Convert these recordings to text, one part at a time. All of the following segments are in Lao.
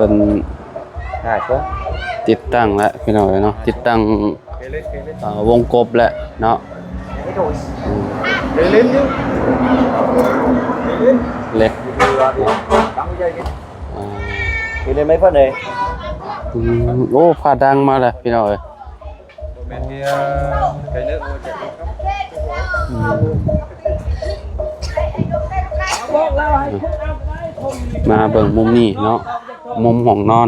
ເພິ່ນ ອ່າ ຕິດຕັ້ງແລ້ວພີ່ນ້ອງເອີຍເນາະ ຕິດຕັ້ງ ເອີ ວົງກົບແລ້ວເນາະ ອືມ ເຫຼັກ ອ່າ ອືມ ໂອ້ ຟ້າດັງມາແລ້ວພີ່ນ້ອງເອີຍ. ອືມ ມາເບິ່ງມຸມນີ້ເນາະ ມຸມຫ້ອງນອນ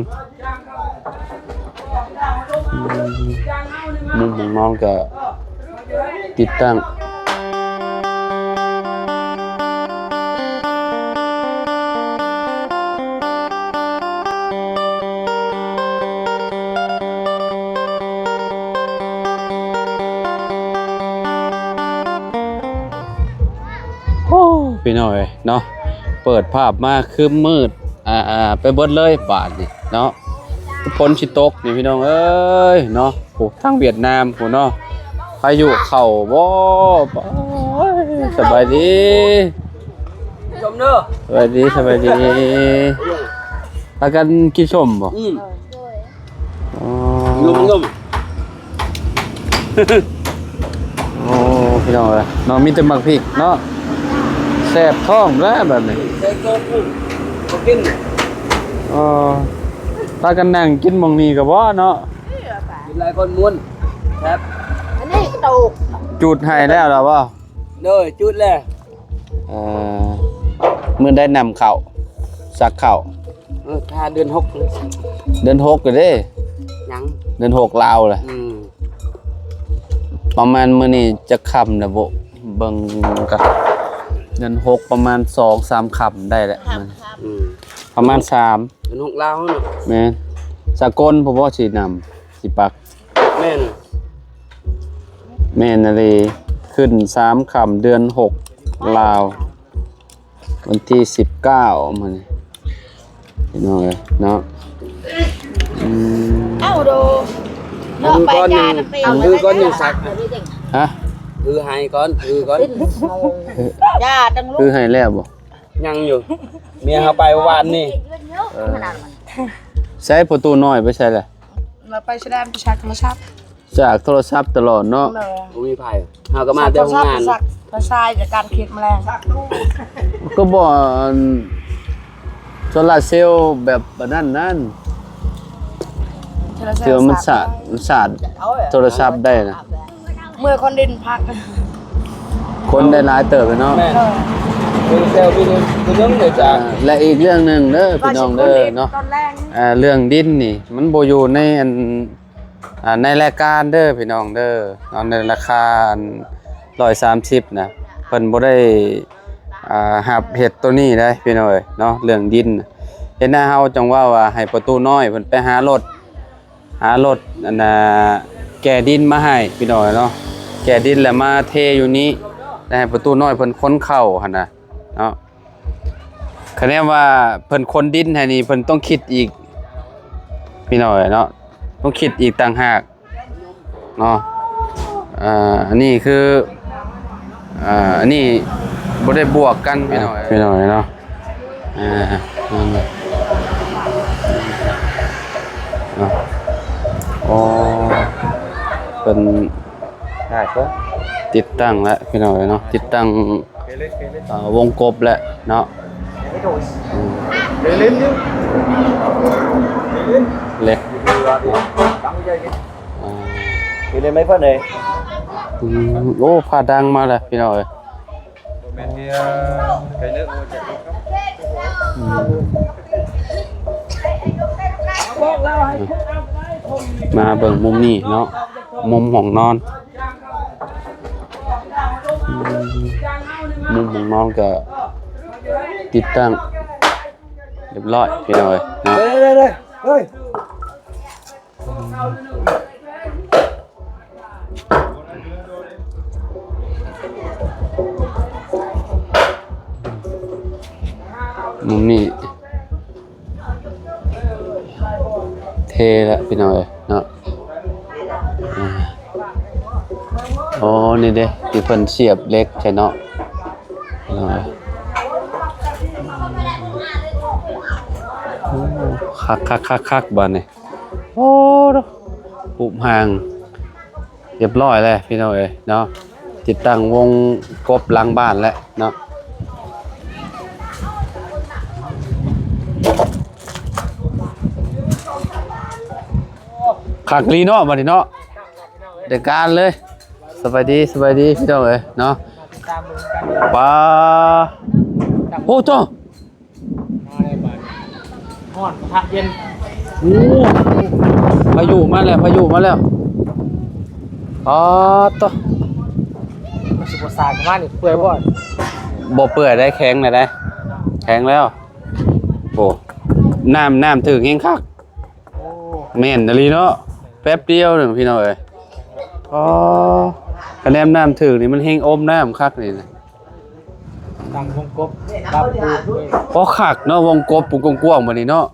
ອືມ ມຸມຫ້ອງນອນກໍຕິດຕັ້ງ. ໂອ້ ພີ່ນ້ອງເອີຍເນາະ ເປີດພາບມາຄືມືດ ອ່າ ອ່າ ໄປເບິດເລີຍບາດນີ້ເນາະ ຝົນຊິຕົກນີ້ພີ່ນ້ອງເອີຍເນາະ. ໂອ້ ທາງຫວຽດນາມພຸ້ນເນາະ ພາຍຸເຂົ້າບໍ່? ໂອ້ຍ ສະບາຍດີ ຊົມເດີ ສະບາຍດີ ສະບາຍດີ ພາກັນກິນສົ້ມບໍ່? ອືມ ອໍ ງົມ ງົມ ໂອ້ ພີ່ນ້ອງເອີຍເນາະ ມີແຕ່ໝາກພິກເນາະ ແຊບທ້ອງແລ້ວບາດນີ້ ແຊບທ້ອງ ບໍ່ກິນ ອໍ ພາກັນນັ່ງກິນໝ່ອງນີ້ກໍພໍເນາະ ກິນຫຼາຍຄົນມ່ວນ ແຊບ ອັນນີ້ກະດູກ ຈູດໄຫ້ແລ້ວລະບໍ່? ໂດຍ ຈູດແລ້ວ ເອີ ມື້ໃດນຳເຂົ້າ ສັກເຂົ້າ? ເອີ ຖ້າເດືອນຫົກ ເດືອນຫົກເດ້ ຍັງ ເດືອນຫົກລາວລະ ອືມ ປະມານມື້ນີ້ຈັກຄ່ຳລະບໍ່? ເບິ່ງກ່ອນ ເດືອນຫົກປະມານສອງສາມຄ່ຳໄດ້ແຫຼະ ອືມ ປະມານສາມ ເດືອນຫົກລາວເນາະ ແມ່ນ ສາກົນພຸ້ນບໍ່ ຊິນຳ ຊິປັກ ແມ່ນ ແມ່ນອີ່ຫຼີ ຂຶ້ນສາມຄ່ຳເດືອນຫົກລາວ ວັນທີສິບເກົ້າມື້ນີ້ ພີ່ນ້ອງເອີຍເນາະ ອືມ ເອົາໂດ ຄືກ້ອນໜຶ່ງ ຄືກ້ອນໜຶ່ງສັກ ຮະ ຄືໄຫ້ກ່ອນ ຄືກ່ອນ ຢ່າຕັ້ງລູກ ຄືໄຫ້ແລ້ວບໍ່? ຍັງຢູ່ ເມຍເຮົາໄປວານນີ້ ເອີ ໃສປະຕູນ້ອຍໄປໃສລະ? ລາວໄປສະແດນ ໄປສາກໂທລະສັບ ສາກໂທລະສັບຕະຫຼອດເນາະ ໂດຍ ບໍ່ມີໃຜ ເຮົາກໍມາແຕ່ໂຮງງານ ສາກໂທລະສັບ ສາກ ສາກ ສາຍຈາກການເຂດມະແລງ ກໍບໍ່ ອັນ ໂຊລາເຊວແບບອັນນັ້ນນັ້ນ ໂຊລາເຊວ ທີ່ວ່າມັນສາດ ສາດໂທລະສັບໄດ້ນະ ເມື່ອຄົນດິນພັກ ຄົນໄດ້ຫຼາຍເຕີບເນາະ ແມ່ນ ໂຊລາເຊວມີຕົວໜຶ່ງເດີ ອ່າ ແລະ ອີກເລື່ອງໜຶ່ງເດີພີ່ນ້ອງເດີເນາະ ອ່າ ເລື່ອງດິນນີ້ມັນບໍ່ຢູ່ໃນອັນ ອ່າ ໃນລາຍການເດີພີ່ນ້ອງເດີເນາະ ໃນລາຄາອັນຮ້ອຍສາມສິບນະ ເພິ່ນບໍ່ໄດ້ ອ່າ ຮັບເຮັດໂຕນີ້ເດ້ພີ່ນ້ອງເອີຍເນາະ ເລື່ອງດິນ ເຮັດໃຫ້ເຮົາຈັ່ງເວົ້າວ່າໃຫ້ປະຕູນ້ອຍເພິ່ນໄປຫາລົດ ຫາລົດ ອັນນ່າ ແກ່ດິນມາໃຫ້ພີ່ນ້ອງເນາະ ແກ່ດິນແລ້ວມາເທຢູ່ນີ້ ແລ້ວໃຫ້ປະຕູນ້ອຍເພິ່ນຂົນເຂົ້າຫັ້ນນະເນາະ. ຄະແນນວ່າເພິ່ນຂົນດິນໃຫ້ນີ້ ເພິ່ນຕ້ອງຄິດອີກພີ່ນ້ອງເອີຍເນາະ ຕ້ອງຄິດອີກຕ່າງຫາກເນາະ ເອີ ອັນນີ້ຄື ເອີ ອັນນີ້ບໍ່ໄດ້ບວກກັນພີ່ນ້ອງເອີຍ ພີ່ນ້ອງເອີຍເນາະ ເອີ ເນາະ ໂອ້ ເພິ່ນ ຕິດຕັ້ງແລ້ວພີ່ນ້ອງເອີຍເນາະ ຕິດຕັ້ງ ເອີ ວົງກົບແລ້ວເນາະ ອືມ ເຫຼັກ ອ່າ ອືມ ໂອ້ ຟ້າດັງມາແລ້ວພີ່ນ້ອງເອີຍ ອືມ ມາເບິ່ງມຸມນີ້ເນາະ ມຸມຫ້ອງນອນ ອືມ ມຸມຫ້ອງນອນກໍຕິດຕັ້ງຮຽບຮ້ອຍພີ່ນ້ອງເອີຍເນາະ ເອີ ເອີ ເອີ ເອີ. ມຸມນີ້ເທ່ລະພີ່ນ້ອງເອີຍເນາະ ອ່າ ໂອ້ ນີ້ເດ້ ທີ່ເພິ່ນສຽບເຫຼັກໃສ່ເນາະ. ພີ່ນ້ອງເອີຍ ໂອ້ ຄັກໆໆໆ ບາດນີ້ ໂອ້ ຮູບຮ່າງ ຮຽບຮ້ອຍແລ້ວພີ່ນ້ອງເອີຍເນາະ, ຕິດຕັ້ງວົງກົບຫຼັງບ້ານແລ້ວເນາະ. ຄັກອີ່ຫຼີເນາະ ບາດນີ້ເນາະ, ໄດ້ການເລີຍ. ສະບາຍດີ ສະບາຍດີພີ່ນ້ອງເອີຍເນາະ. ປາ ໂອ້ໂຕ ມາແລ້ວບາດນີ້ ຮ້ອນປະທະເຢັນ. ໂອ້ ພາຍຸມາແລ້ວ ພາຍຸມາແລ້ວ. ປາໂຕ ມັນຊິບໍ່ສາດມານີ້ ເປື່ອຍບໍ່? ບໍ່ເປື່ອຍໄດ໋ ແຂງແລ້ວໄດ໋ ແຂງແລ້ວ. ໂອ້ ນ້ຳ ນ້ຳຖືກແຮງຄັກ. ໂອ້ ແມ່ນອີ່ຫຼີເນາະ, ແປັບດຽວໜຶ່ງພີ່ນ້ອງເອີຍ. ອໍ ຄະແນນນ້ຳຖືກນີ້ ມັນແຮງອົມນ້ຳຄັກນີ້ນະ. ຕັ້ງວົງກົບ ປັບປູ ພໍຄັກເນາະ, ວົງກົບປູກວ້າງໆ ບາດນີ້ເນາະ,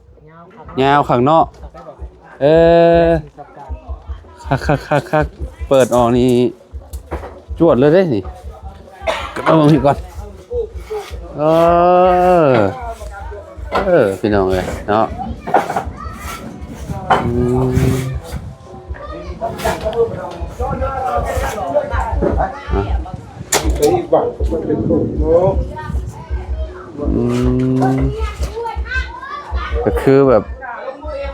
ຍາວຄັກເນາະ. ເອີ ຄັກໆໆໆ ເປີດອອກນີ້ ຈວດເລີຍເດ້ນີ້. ເອົາເບິ່ງພີ້ກ່ອນ. ເອີ ເອີ ພີ່ນ້ອງເອີຍເນາະ. ອືມ ອືມ ກໍຄືແບບ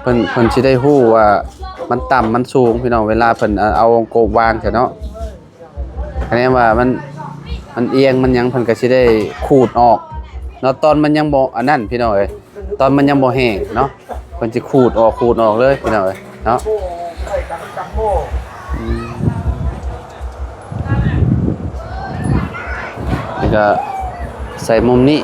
ເພິ່ນ ເພິ່ນຊິໄດ້ຮູ້ວ່າມັນຕ່ຳມັນສູງ ພີ່ນ້ອງ, ເວລາເພິ່ນ ເອົາ ເອົາກົບວາງຊະເນາະ. ຄະແນນວ່າມັນ ມັນອຽງມັນຫຍັງ ເພິ່ນກໍຊິໄດ້ຂູດອອກເນາະ, ຕອນມັນຍັງບໍ່ອັນນັ້ນ ພີ່ນ້ອງເອີຍ. ຕອນມັນຍັງບໍ່ແຫ້ງເນາະ ເພິ່ນຊິຂູດອອກ ຂູດອອກເລີຍພີ່ນ້ອງເອີຍເນາະ. ອືມ ນີ້ກໍໃສ່ມຸມນີ້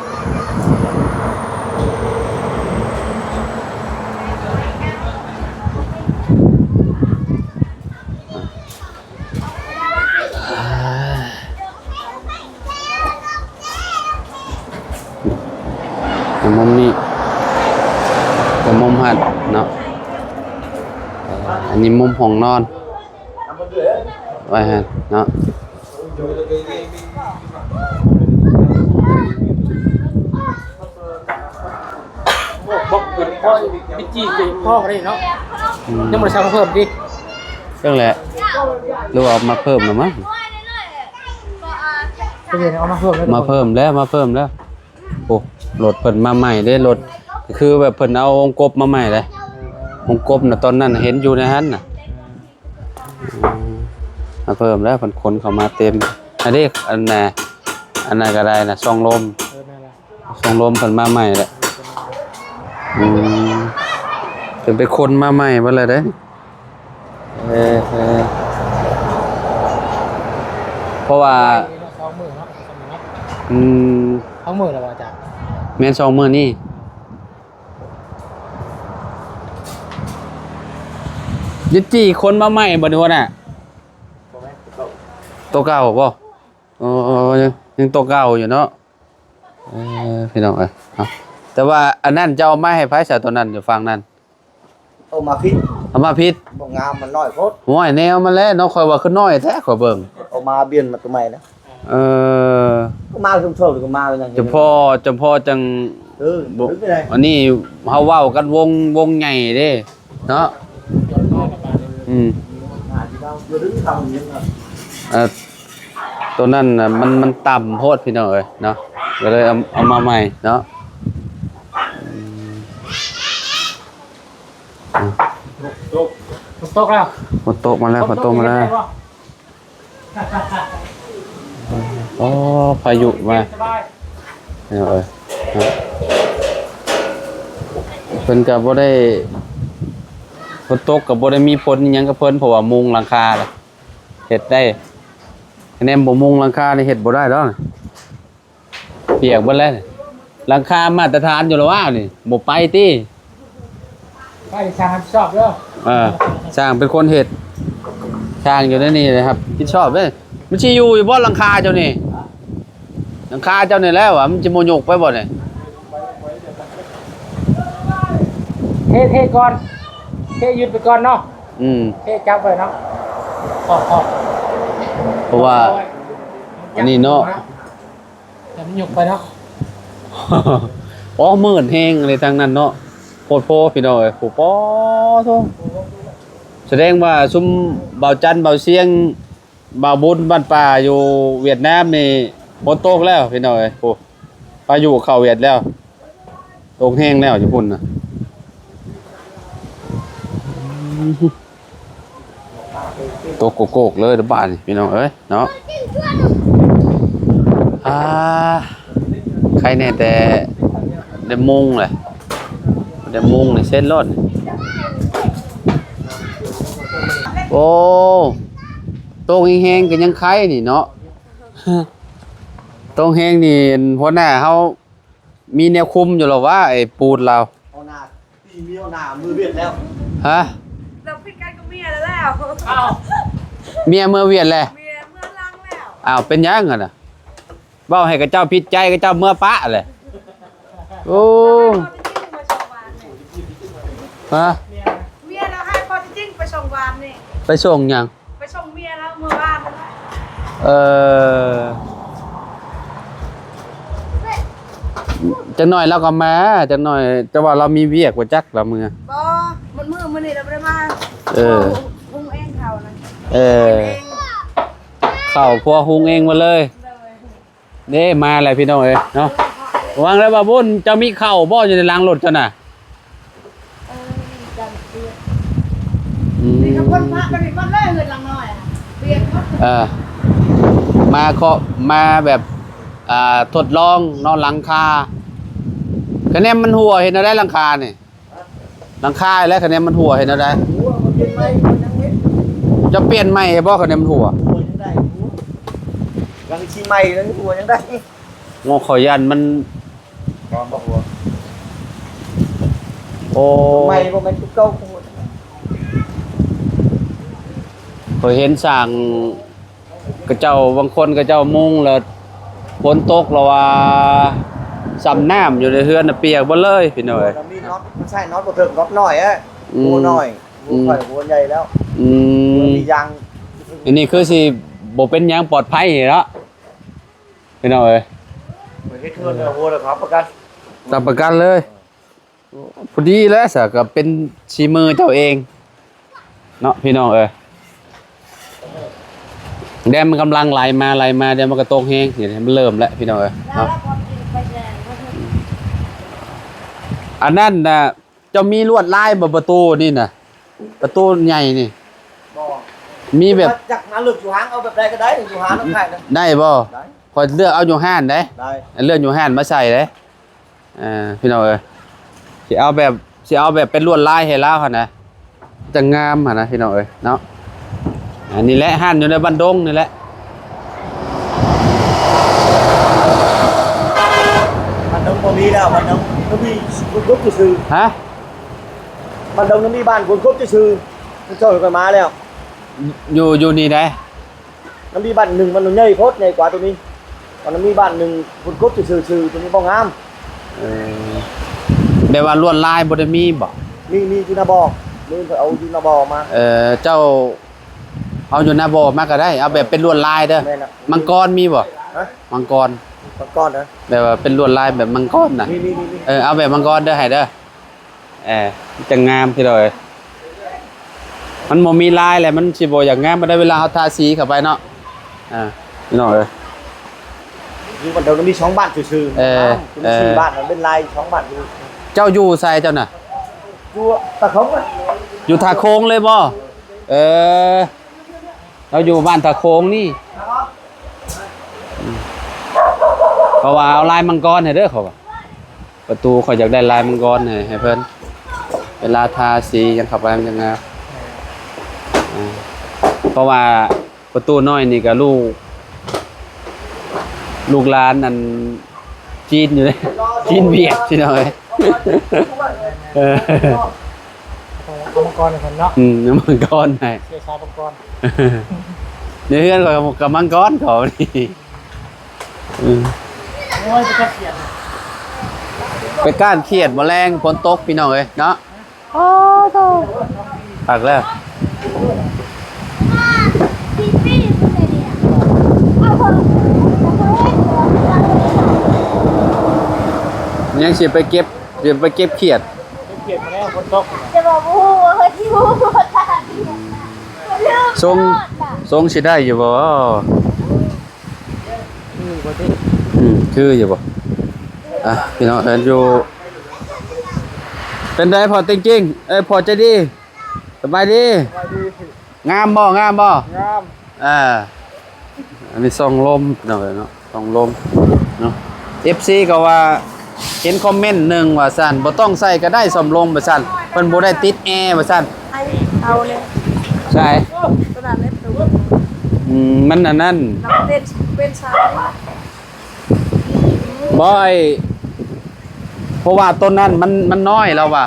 ໃນມຸມນີ້ ໃນມຸມຫັ້ນເນາະ. ອັນນີ້ມຸມຫ້ອງນອນ ໄວ້ຫັ້ນເນາະ. ບອກເປັນພໍ ບິດຈີ່ເປັນພໍກໍໄດ້ເນາະ. ອືມ ຍັງບໍ່ໄດ້ສັ່ງເພີ່ມຕິ? ຈັ່ງແຫຼະ ຫຼືວ່າເອົາມາເພີ່ມແລ້ວມັ້ງ. ເພິ່ນເອົາມາເພີ່ມແລ້ວ ມາເພີ່ມແລ້ວ ມາເພີ່ມແລ້ວ. ໂອ້ ລົດເພິ່ນມາໃໝ່ເດ້, ລົດຄືແບບເພິ່ນເອົາວົງກົບມາໃໝ່ເດ້. ວົງກົບນະ ຕອນນັ້ນເຫັນຢູ່ໃນຫັ້ນນະ. ອືມ ມາເພີ່ມແລ້ວ ເພິ່ນຂົນເຂົ້າມາເຕັມ. ອັນນີ້ ອັນນະ ອັນນັ້ນກໍໄດ້ນະ ຊ່ອງລົມ ເອີ ນັ້ນລະ ຊ່ອງລົມເພິ່ນມາໃໝ່ແຫຼະ. ອືມ ເພິ່ນໄປຂົນມາໃໝ່ເບິດແລ້ວເດ້. ເອີ ເອີ ເພາະວ່າ ສອງມື້ເນາະ ອືມ ສອງມື້ແລ້ວວ່າຈະ ແມ່ນ ສອງມື້ນີ້. ດິດຈີ່ຂົນມາໃໝ່ບໍ່ນີ້ຫົວໜ້າ? ໂຕເກົ່າບໍ່? ເອີ ຍັງ ຍັງໂຕເກົ່າຢູ່ເນາະ. ເອີ ພີ່ນ້ອງເອີຍເນາະ, ແຕ່ວ່າອັນນັ້ນເຈົ້າເອົາມາໃຫ້ໃຜຊະ? ໂຕນັ້ນຢູ່ຝັ່ງນັ້ນ ເອົາມາຜິດ ເອົາມາຜິດ. ບໍ່ງາມ ມັນນ້ອຍໂພດ. ໂອ້ຍ ແນວມັນແຫຼະເນາະ, ຂ້ອຍວ່າຄືນ້ອຍແທ້ ຂ້ອຍເບິ່ງ ເອົາມາປ່ຽນມາໂຕໃໝ່ນະ. ເອີ ກໍມາຊຸມຊົນກໍມາຢ່າງ ຈຳເພາະ ຈຳເພາະຈັ່ງ ເອີ ບໍ່ ອັນນີ້ເຮົາເວົ້າກັນວົງ ວົງໃຫຍ່ເດ້ເນາະ. ອືມ ເອີ ໂຕນັ້ນນະ ມັນ ມັນຕ່ຳໂພດ ພີ່ນ້ອງເອີຍເນາະ, ກໍເລີຍເອົາ ເອົາມາໃໝ່ເນາະ. ອືມ ຝົນຕົກແລ້ວ ຝົນຕົກມາແລ້ວ ຝົນຕົກມາແລ້ວ. ໂອ້ ພາຍຸມາ ເອີ ເພິ່ນກໍບໍ່ໄດ້ ຝົນຕົກກໍບໍ່ໄດ້ມີຜົນອີ່ຫຍັງກັບເພິ່ນ ເພາະວ່າມຸງຫຼັງຄາແລ້ວ ເຮັດໄດ້. ຄະແນນບໍ່ມຸງຫຼັງຄານີ້ເຮັດບໍ່ໄດ້ດອກ. ປຽກເບິດແລ້ວ. ຫຼັງຄາມາດຕະຖານຢູ່ລະວ່ານີ້ ບໍ່ໄປຕິ? ໄປ ຊ່າງຮັບຜິດຊອບເດີ. ເອີ ຊ່າງເປັນຄົນເຮັດ. ຊ່າງຢູ່ໃນນີ້ແຫຼະຮັບຜິດຊອບເດ້. ມັນຊິຢູ່ຢູ່ບໍ່ຫຼັງຄາເຈົ້ານີ້? ຫຼັງຄາເຈົ້ານີ້ແຫຼະວ່າ ມັນຊິບໍ່ຍົກໄປບໍ່ນີ້? ເທ ເທກ່ອນ ເທຍືດໄປກ່ອນເນາະ. ອືມ ເທຈັບໄວ້ເນາະ. ເພາະວ່າ ອັນນີ້ເນາະ ແຕ່ມັນຍົກໄປເນາະ. ອໍ ມືດແຮງເລີຍທາງນັ້ນເນາະ. ດໂພພີ່ນ້ອງເອີຍ ໂອ້ ປາໂທ້ ສະແດງວ່າຊຸມບ່າວຈັນ ບ່າວຊຽງ ບ່າວບຸນ ບ້ານປ່າຢູ່ຫວຽດນາມນີ້ ຝົນຕົກແລ້ວພີ່ນ້ອງເອີຍ ໂອ້ ພາຍຸເຂົ້າຫວຽດແລ້ວ ຕົກແຮງແລ້ວຢູ່ພຸ້ນນະ. ຕົກໂກກໆເລີຍບາດນີ້ພີ່ນ້ອງເອີຍເນາະ. ອ່າ ໄຄແນ່ແຕ່ໄດ້ມຸງແຫຼະ ໄດ້ມຸງນີ້ເຊັດໂລດ. ໂອ້ ຕົກແຮງໆກໍຍັງໄຄນີ້ເນາະ ຕົກແຮງນີ້ ອັນ ຫົວໜ້າເຮົາ ມີແນວຄຸມຢູ່ແລ້ວຫວາ ໄອ້ປູດລາວ. ເອົາໜ້າ ຕີເມຍເອົາໜ້າມືວຽດແລ້ວ. ຮະ? ລາວຜິດກັນກັບເມຍແລ້ວ. ອ້າວ ເມຍເມືອຫວຽດແລ້ວ? ເມຍເມືອຫຼັງແລ້ວ. ອ້າວ ເປັນຫຍັງຫັ້ນນະ? ເວົ້າໃຫ້ຂະເຈົ້າຜິດໃຈ ຂະເຈົ້າເມືອປະແຫຼະ. ໂອ້ ຮະ? ເມຍລາວໃຫ້ຂໍ້ເທັດຈິງໄປສົ່ງວານນີ້. ໄປສົ່ງຫຍັງ? ໄປສົ່ງເມຍລາວເມື່ອວານນັ້ນແຫຼະ. ເອີ ຈັກໜ້ອຍລາວກໍມາ ຈັກໜ້ອຍ ແຕ່ວ່າລາວມີວຽກບໍ່ຈັກລາວເມືອ. ບໍ່ ມັນມື້ ມື້ນີ້ລາວບໍ່ໄດ້ມາ. ເອີ ເຂົ້າ ຫຸງເອງເຂົ້ານະ. ເອີ ກິນເອງ ເຂົ້າຄົວຫຸງເອງໝົດເລີຍ. ໂດຍ. ເດ້ ມາແລ້ວພີ່ນ້ອງເອີຍເນາະ. ລະວັງເດີບ່າວບຸນ ເຈົ້າມີເຂົ້າບໍ່ຢູ່ໃນຫຼັງລົດເຈົ້ານະ? ເອີ ມີການປຽກ. ອືມ ມີແຕ່ຄົນພາກັນໄປໝົດເລີຍ ເຮືອນຫຼັງນ້ອຍອະ ປຽກໝົດ. ເອີ ມາເຄາະ ມາແບບ ອ່າ ທົດລອງເນາະ ຫຼັງຄາ ຄະແນນມັນຮົ່ວ ເຮັດແນວໃດຫຼັງຄານີ້? ຫຼັງຄາແລ້ວຄະແນນມັນຮົ່ວເຮັດແນວໃດ? ຮົ່ວ ມັນປ່ຽນໃໝ່ ມັນຍັງເຮັດ. ຈະປ່ຽນໃໝ່ໃຫ້ບໍ່ຄະແນນມັນຮົ່ວ? ຮົ່ວຍັງໄດ້ຢູ່ ຫຼັງທີ່ໃໝ່ນັ້ນຮົ່ວຍັງໄດ້. ງົວ ຂ້ອຍຢ້ານມັນ ບໍ່ ບໍ່ຮົ່ວ. ໂອ້ ໃໝ່ບໍ່ແມ່ນຄືເກົ່າ. ຂ້ອຍເຫັນສ້າງ ເຂົາເຈົ້າ ບາງຄົນເຂົາເຈົ້າມຸງແລ້ວຝົນຕົກແລ້ວວ່າ ສ່ຳນ້ຳຢູ່ໃນເຮືອນນະ ປຽກເບິດເລີຍພີ່ນ້ອງເອີຍ. ມັນມີນັອດ ມັນໃຊ້ນັອດບໍ່ເຖິງ ນັອດນ້ອຍເອີຍ. ອືມ ຫົວນ້ອຍ ຫົວ ອືມ ຂ້ອຍຫົວໃຫຍ່ແລ້ວ. ອືມ ມັນມີຢາງ. ອັນນີ້ຄືຊິບໍ່ເປັນຫຍັງ ປອດໄພເນາະ ພີ່ນ້ອງເອີຍ. ເຮັດເຮືອນແລ້ວ ຫົວແລ້ວຮັບປະກັນ ຮັບປະກັນເລີຍ. ພໍດີແລ້ວຊະ ກໍເປັນສີມືເຈົ້າເອງເນາະ ພີ່ນ້ອງເອີຍ. ແດດມັນກຳລັງໄຫຼມາ ໄຫຼມາ ດຽວມັນກໍຕົກແຮງ ນີ້ ມັນເລີ່ມແລ້ວ ພີ່ນ້ອງເອີຍເນາະ. ອັນນັ້ນນະ ເຈົ້າມີລວດລາຍບໍ່ ປະຕູນີ້ນະ? ປະຕູໃຫຍ່ນີ້ ບໍ່ ມີແບບ ຢາກມາເລືອກຢູ່ຫ້າງ ເອົາແບບໃດກໍໄດ້ ຢູ່ຫ້າງນຳຂາຍນະ ໄດ້ບໍ່? ໄດ້ ຂ້ອຍເລືອກເອົາຢູ່ຮ້ານເດ້. ໄດ້ ເລືອກຢູ່ຮ້ານມາໃສ່ເດ້. ເອີ ພີ່ນ້ອງເອີຍ ຊິເອົາແບບ ຊິເອົາແບບເປັນລວດລາຍໃຫ້ລາວຫັ້ນນະ ຈັ່ງງາມຫັ້ນນະ ພີ່ນ້ອງເອີຍເນາະ. ອັນນີ້ແຫຼະ ຮ້ານຢູ່ໃນບ້ານດົງນີ້ແຫຼະ. ບ້ານດົງບໍ່ມີແລ້ວ ບ້ານດົງກໍມີຄົນຄົບຊື່ໆ. ຮະ? ບ້ານດົງກໍມີບ້ານຄົນຄົບຊື່ໆ ມັນເຈົ້າກໍມາແລ້ວ. ຢູ່ ຢູ່ນີ້ໃດ? ມັນມີບ້ານໜຶ່ງ ມັນໃຫຍ່ໂພດ ໃຫຍ່ກວ່າໂຕນີ້. ມັນມີບ້ານໜຶ່ງ ຄົນກົດຊື່ໆ ໂຕນີ້ບໍ່ງາມ. ເອີ ແບບວ່າລວດລາຍບໍ່ໄດ້ມີບໍ່? ມີ ມີຢູ່ໜ້າບໍ່ ມີ ເອົາຢູ່ໜ້າບໍ່ມາ. ເອີ ເຈົ້າເອົາຢູ່ໜ້າບໍ່ມາກໍໄດ້ ເອົາແບບເປັນລວດລາຍເດີ. ແມ່ນລະ ມັງກອນມີບໍ່? ຮະ? ມັງກອນ ມັງກອນເດີ ແບບວ່າເປັນລວດລາຍແບບມັງກອນນະ. ມີ ມີ ມີ ມີ ເອີ ເອົາແບບມັງກອນເດີ ໃຫ້ເດີ. ເອີ ມັນຈະງາມ ພີ່ນ້ອງເອີຍ. ມັນບໍ່ມີລາຍແລ້ວ ມັນຊິບໍ່ຢາກງາມປານໃດ ເວລາເຮົາທາສີເຂົ້າໄປເນາະ. ອ່າ ພີ່ນ້ອງເອີຍ ຢູ່ບ້ານເຮົາມີສອງບ້ານຊື່ໆ. ເອີ ມີສີ່ ເອີ ບ້ານ ມັນເປັນລາຍສອງບ້ານຢູ່. ເຈົ້າຢູ່ໃສເຈົ້ານະ? ຢູ່ທ່າໂຂງນະ. ຢູ່ທ່າໂຂງເລີຍບໍ່? ເອີ ລາວຢູ່ບ້ານທ່າໂຂງນີ້. ເພາະວ່າເອົາລາຍມັງກອນໃຫ້ເດີ ເຂົາວ່າ ປະຕູ ຂ້ອຍຢາກໄດ້ລາຍມັງກອນໃຫ້ ໃຫ້ເພິ່ນ ເວລາທາສີຫຍັງເຂົ້າໄປມັນຈະງາມ. ອ່າ ເພາະວ່າປະຕູນ້ອຍນີ້ກໍລູກ ລູກຫຼານອັນຈີນຢູ່ເດ້ ຈີນຫວຽດ ພີ່ນ້ອງເອີຍ. ເອີ ເອົາມັງກອນໃຫ້ເພິ່ນເນາະ. ອືມ ເອົາມັງກອນໃຫ້ ເສຍສາຍມັງກອນ. ໃນເຮືອນຂ້ອຍກໍມັງກອນເຂົານີ້. ອືມ ໂອ້ຍ ໄປກ້ານຂຽດ ໄປກ້ານຂຽດ ມື້ແລງຝົນຕົກ ພີ່ນ້ອງເອີຍເນາະ. ໂອ້ໂຫ ຄັກແລ້ວ. ຍັງຊິໄປເກັບ ຊິໄປເກັບຂຽດ. ຝົນຕົກ ຈະບອກບໍ່ຮູ້ວ່າເພິ່ນຊິຮູ້ບໍ່ທັນ ອືມ ຊົງ ຊົງຊິໄດ້ຢູ່ບໍ່? ຄືບໍ່ຕິ ອືມ ຄືຢູ່ບໍ່? ອ່ະ ພີ່ນ້ອງເອີຍ ຢູ່ ເປັນໃດພໍ່ຕິງຈິງ ເອີຍ ພໍ່ໃຈດີ ສະບາຍດີ? ສະບາຍດີ. ງາມບໍ່? ງາມບໍ່? ງາມ. ອ່າ ອັນນີ້ສ່ອງລົມເນາະ ເນາະ ສ່ອງລົມເນາະ. ເອັຟຊີກໍວ່າ ເຫັນຄອມເມັນໜຶ່ງວ່າຊັ້ນ ບໍ່ຕ້ອງໃສ່ກໍໄດ້ສ່ອງລົມວ່າຊັ້ນ ເພິ່ນບໍ່ໄດ້ຕິດແອວ່າຊັ້ນ. ເອົາເລີຍ ໃສ່ ໂອ້ ຕົວນັ້ນເລີຍ ອືມ ມັນອັນນັ້ນ ເປັນ ເປັນສາຍ ບໍ່ ໄອ້ ເພາະວ່າຕົວນັ້ນມັນ ມັນນ້ອຍ ລາວວ່າ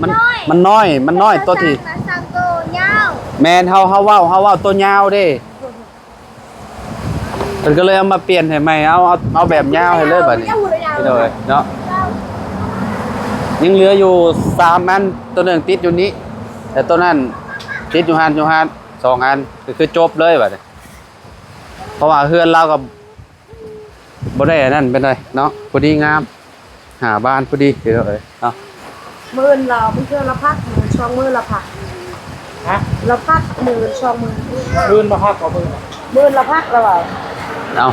ມັນ ມັນນ້ອຍ ມັນນ້ອຍ ມັນນ້ອຍ ຕົວທີ່ ສາງ ສາງໂຕຍາວ ແມ່ນ ເຮົາ ເຮົາເວົ້າ ເຮົາເວົ້າຕົວຍາວເດ້ ເພິ່ນກໍເລີຍເອົາມາປ່ຽນໃຫ້ໃໝ່ ເອົາ ເອົາ ເອົາແບບຍາວໃຫ້ເລີຍບາດນີ້ ພີ່ນ້ອງເອີຍເນາະ. ຍັງເຫຼືອຢູ່ສາມອັນ ຕົວໜຶ່ງຕິດຢູ່ນີ້ ແຕ່ຕົວນັ້ນຕິດຢູ່ຫັ້ນ ຢູ່ຫັ້ນ ສອງອັນ ກໍຄືຈົບເລີຍບາດນີ້ ເພາະວ່າເຮືອນລາວກໍ ບໍ່ໄດ້ອັນນັ້ນປານໃດເນາະ ພໍດີງາມ ຫ້າບານພໍດີເດີເນາະ. ມື້ອື່ນລາວ ມື້ເທື່ອລະພັກ ມື້ສອງມື້ລະພັກ ຮະ ລະພັກມື້ສອງມື້ ມື້ລະພັກບໍ່? ມື້ ມື້ລະພັກລະວ່າ ເອົ້າ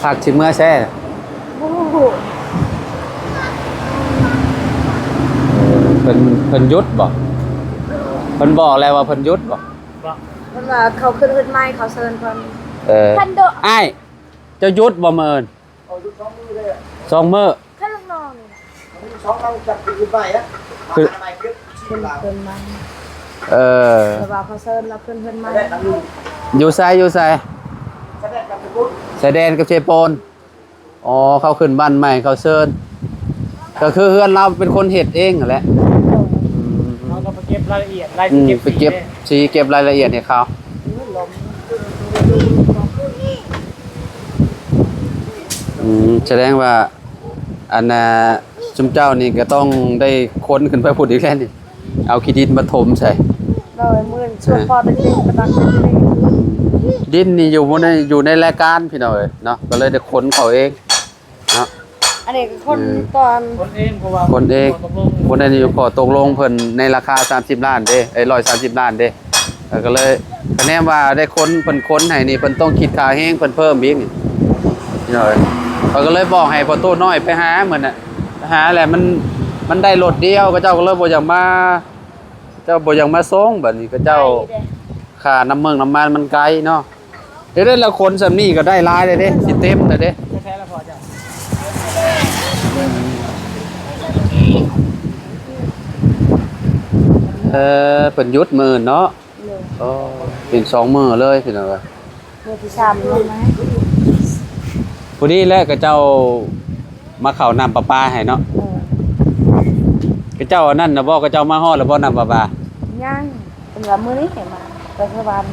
ພັກຊິເມືອແຊ ບໍ່ຮູ້ ເພິ່ນ ເພິ່ນຢຸດບໍ່? ເພິ່ນບອກແລ້ວວ່າເພິ່ນຢຸດບໍ່? ບໍ່ ເພິ່ນວ່າເຂົາຂຶ້ນເຮືອນໃໝ່ ເຂົາເຊີນເພິ່ນ. ເອີ ອ້າຍ ເຈົ້າຢຸດບໍ່ມື້ອື່ນ? ສອງມື້ ຄື ເພິ່ນ ເພິ່ນມາ ເອີ ແຕ່ວ່າເຂົາເຊີນລາວຂຶ້ນເຮືອນໃໝ່ ຢູ່ໃສ ຢູ່ໃສ? ຊາຍແດນກັບເຊໂປນ. ອໍ ເຂົາຂຶ້ນບ້ານໃໝ່ ເຂົາເຊີນ ກໍຄືເຮືອນລາວເປັນຄົນເຮັດເອງຫັ້ນແຫຼະ. ເຮົາກໍໄປເກັບລາຍລະອຽດ ລາຍ ອືມ ໄປເກັບ ໄປເກັບສີ ເກັບລາຍລະອຽດໃຫ້ເຂົາ. ອືມ ສະແດງວ່າ ອັນນ່າ ຊຸມເຈົ້ານີ້ກໍຕ້ອງໄດ້ຂົນຂຶ້ນໄປພຸ້ນອີກແລ້ວນີ້ ເອົາຂີ້ດິນມາຖົມໃສ່. ໂດຍ ມື້ຊວນພໍ່ໄປເກັບ ໄປຕັກເກັບດິນ. ດິນນີ້ຢູ່ ຢູ່ໃນລາຍການ ພີ່ນ້ອງເອີຍເນາະ ກໍເລີຍໄດ້ຂົນເຂົ້າເອງ. ເນາະ ອັນນີ້ກໍຄົນ ເອີ ຕອນ ຄົນເອງ ເພາະວ່າ ຄົນເອງ ຄົນນັ້ນຢູ່ຂໍ້ຕົກລົງເພິ່ນໃນລາຄາສາມສິບລ້ານເດ້ ເອີ ຮ້ອຍສາມສິບລ້ານເດ້ ເອີ ກໍເລີຍ ກໍແນມວ່າໄດ້ຄົນ ເພິ່ນຂົນໃຫ້ນີ້ ເພິ່ນຕ້ອງຄິດຄ່າແຮງເພິ່ນເພີ່ມອີກນີ້ ພີ່ນ້ອງເອີຍ. ຂ້ອຍກໍເລີຍບອກໃຫ້ພໍ່ຕູ້ນ້ອຍໄປຫາ ມື້ນັ້ນ ໄປຫາແຫຼະ ມັນ ມັນໄດ້ລົດດຽວ ເຂົາເຈົ້າກໍເລີຍບໍ່ຢາກມາ ເຈົ້າບໍ່ຢາກມາສົ່ງ ບາດນີ້ເຂົາເຈົ້າ ໄກເດ້ ຄ່ານ້ຳເມືອງນ້ຳມັນມັນໄກເນາະ. ເຮັດໄດ້ລະຄົນສ່ຳນີ້ກໍໄດ້ຫຼາຍແລ້ວເດ້ ຊິເຕັມແລ້ວເດ້. ເອີ ເພິ່ນຢຸດມື້ອື່ນເນາະ. ໂດຍ ໂອ້ ເປັນສອງມື້ເລີຍ ພີ່ນ້ອງເອີຍ. ມື້ທີສາມລົງມາ ພໍດີແຫຼະ ເຂົາເຈົ້າມາເຂົ້ານ້ຳປະປາໃຫ້ເນາະ. ເອີ ເຂົາເຈົ້າອັນນັ້ນນະບໍ່ ເຂົາເຈົ້າມາຮອດແລ້ວບໍ່ ນ້ຳປະປາ? ຍັງ ເພິ່ນວ່າມື້ນີ້ໃຫ້ມາແຕ່ສະຫວັນ.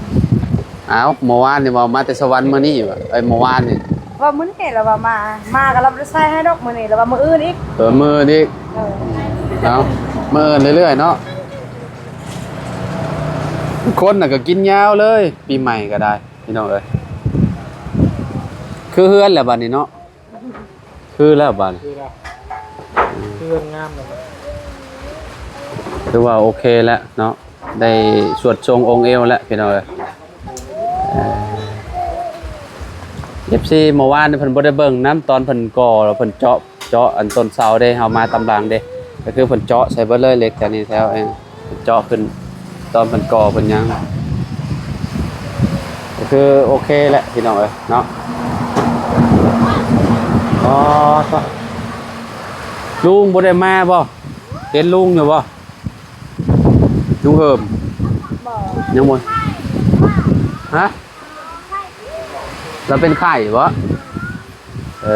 ອ້າວ ເມື່ອວານນີ້ເວົ້າມາແຕ່ສະຫວັນ ມື້ນີ້ວ່າ ເອີຍ ເມື່ອວານນີ້ ເວົ້າມື້ນີ້ລະວ່າມາ ມາກໍລະບໍ່ໄດ້ໃສ່ໃຫ້ດອກ ມື້ນີ້ລະວ່າມື້ອື່ນອີກ. ເອີ ມື້ອື່ນອີກ. ເອີ ເອົາ ມື້ອື່ນເລື້ອຍໆເນາະ. ຄົນນະກໍກິນຍາວເລີຍ ປີໃໝ່ກໍໄດ້ ພີ່ນ້ອງເອີຍ. ຄືເຮືອນແຫຼະບາດນີ້ເນາະ. ຄືແລ້ວບາດນີ້ ຄືແລ້ວ ຄືງາມແລ້ວ ຖືວ່າໂອເຄແລ້ວເນາະ ໄດ້ສວດຊົງອົງເອວແລ້ວ ພີ່ນ້ອງເອີຍ. ເອີ ເອັຟຊີ ເມື່ອວານນີ້ເພິ່ນບໍ່ໄດ້ເບິ່ງນຳ ຕອນເພິ່ນກໍ່ ເພິ່ນເຈາະ ເຈາະອັນຕົ້ນເສົາເດ້ ເຮົາມາຕາມຫຼັງເດ້ ກໍຄືເພິ່ນເຈາະໃສ່ເບິດເລີຍ ເຫຼັກແຖວນີ້ແຖວ ເອີ ເຈາະຂຶ້ນ ຕອນເພິ່ນກໍ່ເພິ່ນຫຍັງ ກໍຄືໂອເຄແຫຼະ ພີ່ນ້ອງເອີຍເນາະ. ອໍ ລຸງບໍ່ໄດ້ມາບໍ່? ເຫັນລຸງຢູ່ບໍ່? ລຸງເຫີມ ບໍ່ ຍັງບໍ່ ຮະ? ລາວເປັນໄຂ້ບໍ່? ເອີ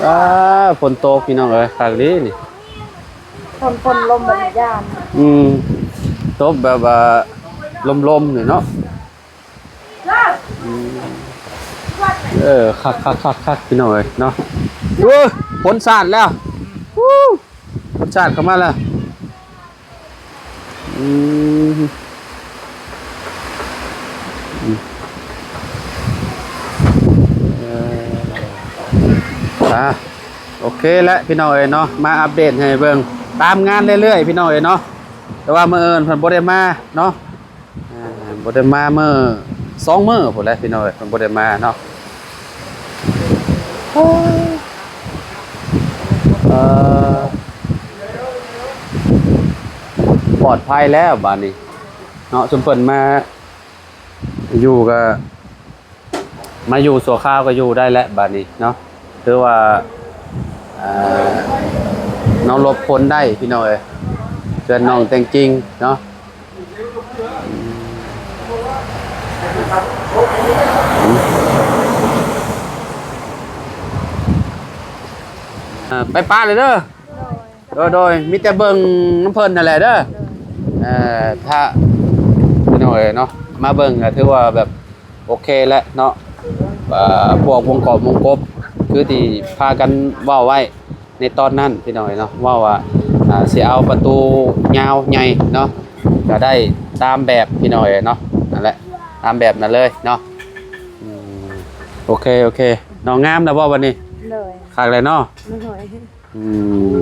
ອາ ຝົນຕົກ ພີ່ນ້ອງເອີຍ ຄັກອີ່ຫຼີນີ້. ຝົນ ຝົນລົມແບບຢ້ານ ອືມ ຕົກແບບວ່າລົມໆນີ້ເນາະ. ອືມ ເອີ ຄັກໆໆໆ ພີ່ນ້ອງເອີຍເນາະ. ໂອ້ຍ ຝົນສາດແລ້ວ ອູ້ ຝົນສາດເຂົ້າມາແລ້ວ. ອືມ ອືມ ເອີ ອ່າ ໂອເຄແຫຼະພີ່ນ້ອງເອີຍເນາະ ມາອັບເດດໃຫ້ເບິ່ງຕາມງານເລື້ອຍໆ ພີ່ນ້ອງເອີຍເນາະ. ແຕ່ວ່າມື້ອື່ນເພິ່ນບໍ່ໄດ້ມາເນາະ ອ່າ ບໍ່ໄດ້ມາມື້ ສອງມື້ພຸ້ນແຫຼະພີ່ນ້ອງເອີຍ ເພິ່ນບໍ່ໄດ້ມາເນາະ. ເອີ ປອດໄພແລ້ວບາດນີ້ເນາະ ຊຸມເພິ່ນມາຢູ່ກໍ ມາຢູ່ຊົ່ວຄາວກໍຢູ່ໄດ້ແຫຼະບາດນີ້ເນາະ ຖືວ່າ ອ່າ ນ້ອງຫຼົບພົ້ນໄດ້ພີ່ນ້ອງເອີຍ ເຮືອນນ້ອງແຕງຈິງເນາະ. ອ່າ ໄປປະເລີຍເດີ. ໂດຍ ໂດຍ ໂດຍ ມີແຕ່ເບິ່ງນຳເພິ່ນນັ້ນແຫຼະເດີ. ເອີ ຖ້າ ພີ່ນ້ອງເອີຍເນາະ ມາເບິ່ງກໍຖືວ່າແບບໂອເຄແຫຼະເນາະ. ເອີ ພວກວົງກອບວົງກົບ ຄືທີ່ພາກັນເວົ້າໄວ້ໃນຕອນນັ້ນ ພີ່ນ້ອງເອີຍເນາະ ເວົ້າວ່າ ອ່າ ຊິເອົາປະຕູຍາວໃຫຍ່ເນາະ ກໍໄດ້ຕາມແບບ ພີ່ນ້ອງເອີຍເນາະ. ນັ້ນແຫຼະ ຕາມແບບນັ້ນເລີຍເນາະ. ອືມ ໂອເຄ ໂອເຄ ນ້ອງງາມແລ້ວບໍ່ບັດນີ້? ໂດຍ ຄັກແລ້ວເນາະ. ໂດຍ ອືມ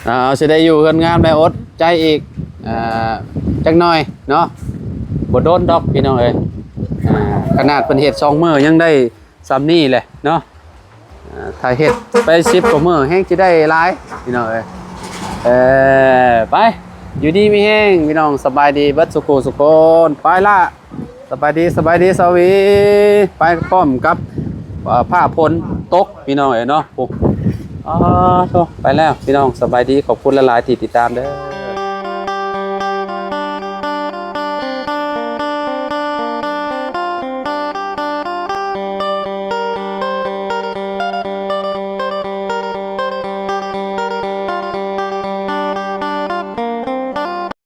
ອ່າ ຊິໄດ້ຢູ່ເຮືອນງາມໄດ້ ອົດໃຈອີກ ອ່າ ຈັກໜ່ອຍເນາະ ບໍ່ດົນດອກພີ່ນ້ອງເອີຍ. ອ່າ ຂະໜາດເພິ່ນເຮັດສອງມື້ຍັງໄດ້ສ່ຳນີ້ແຫຼະເນາະ ອ່າ ຖ້າເຮັດໄປສິບກວ່າມື້ແຮ່ງຊິໄດ້ຫຼາຍພີ່ນ້ອງເອີຍ. ເອີ ໄປ ຢູ່ດີມີແຮງພີ່ນ້ອງ ສະບາຍດີເບິດສູ່ຄູ່ສູ່ຄົນ ໄປລະ. ສະບາຍດີ ສະບາຍດີສາວຫວີ ໄປພ້ອມກັບ ເອີ ຟ້າຝົນຕົກພີ່ນ້ອງເອີຍເນາະ. ໂອ້ ອາໂທ້ ໄປແລ້ວພີ່ນ້ອງ ສະບາຍດີ ຂອບຄຸນຫຼາຍໆທີ່ຕິດຕາມເດີ.